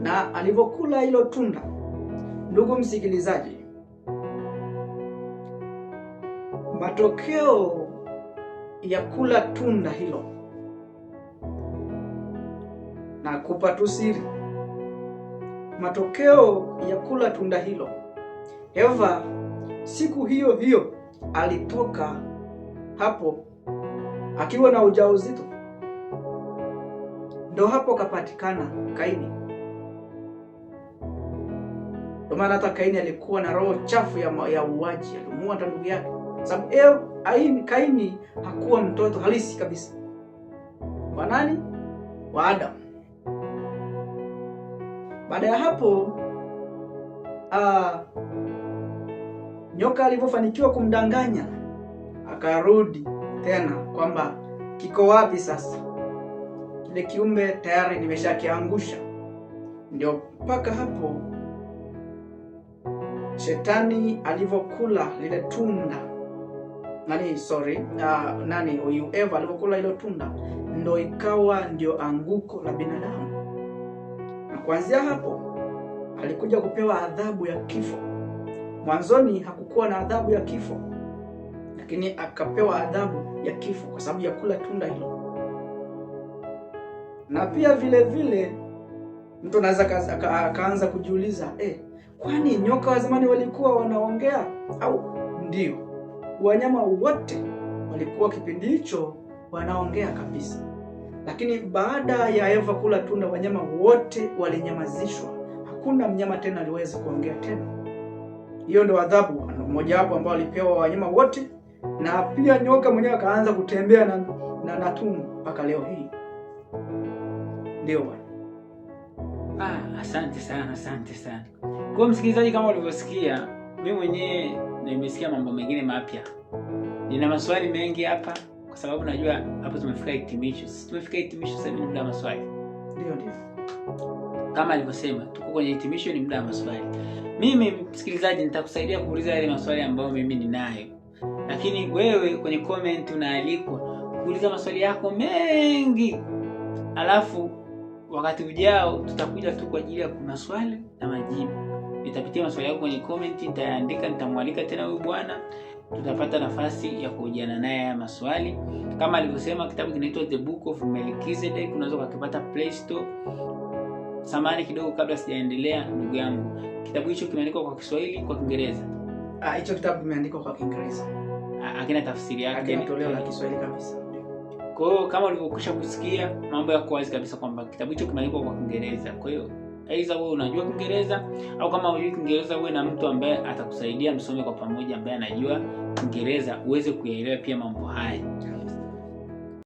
Na alivyokula hilo tunda, ndugu msikilizaji, matokeo ya kula tunda hilo, na kupa tu siri, matokeo ya kula tunda hilo, Eva siku hiyo hiyo alitoka hapo akiwa na ujauzito. Ndo hapo kapatikana Kaini. Ndio maana hata Kaini alikuwa na roho chafu ya uuaji, alimuua hata ndugu yake. Sababu Kaini hakuwa mtoto halisi kabisa wa nani? Wa Adam. Baada ya hapo nyoka alivyofanikiwa kumdanganya, akarudi tena kwamba kiko wapi sasa kile kiumbe, tayari nimeshakiangusha. Ndio mpaka hapo shetani alivyokula lile tunda, huyu Eva alivyokula ile tunda, ndo ikawa ndio anguko la binadamu. Na kuanzia hapo alikuja kupewa adhabu ya kifo. Mwanzoni hakukuwa na adhabu ya kifo, lakini akapewa adhabu ya kifo kwa sababu ya kula tunda hilo. Na pia vile vile mtu anaweza akaanza kujiuliza, kwani nyoka wa zamani walikuwa wanaongea? Au ndio wanyama wote walikuwa kipindi hicho wanaongea kabisa. Lakini baada ya Eva kula tunda, wanyama wote walinyamazishwa. Hakuna mnyama tena aliweza kuongea tena. Hiyo ndio adhabu mojawapo ambao alipewa wanyama wote. Na pia nyoka mwenyewe akaanza kutembea na tumbo mpaka leo hii. Ndio bwana. Asante sana, asante sana. Kwa msikilizaji, kama ulivyosikia, mimi mwenyewe nimesikia mambo mengine mapya. Nina maswali mengi hapa kwa sababu najua hapo tumefika hitimisho. Sisi tumefika hitimisho sasa hivi ni muda wa maswali. Ndio. Kama alivyosema, tuko kwenye hitimisho, ni muda wa maswali. Mimi msikilizaji nitakusaidia kuuliza yale maswali ambayo mimi ninayo. Lakini wewe kwenye comment unaalikwa kuuliza maswali yako mengi. Alafu wakati ujao tutakuja tu kwa ajili ya maswali na majibu. Nitapitia maswali yako kwenye comment, nitayaandika, nitamwalika tena huyu bwana. Tutapata nafasi ya kuhojiana naye haya maswali. Kama alivyosema, kitabu kinaitwa The Book of Melchizedek, unaweza kukipata Play Store. Samahani kidogo kabla sijaendelea ndugu yangu. Kitabu hicho kimeandikwa kwa Kiswahili, kwa Kiingereza? Hicho kitabu kimeandikwa kwa Kiingereza. Hakina tafsiri yake. Hakina toleo la Kiswahili kabisa. Kwa hiyo kama ulivyokwisha kusikia, mambo yako wazi kabisa kwamba kitabu hicho kimeandikwa kwa Kiingereza. Kwa hiyo aidha wewe unajua Kiingereza au kama hujui Kiingereza uwe na mtu ambaye atakusaidia msome kwa pamoja, ambaye anajua Kiingereza uweze kuyaelewa pia mambo haya.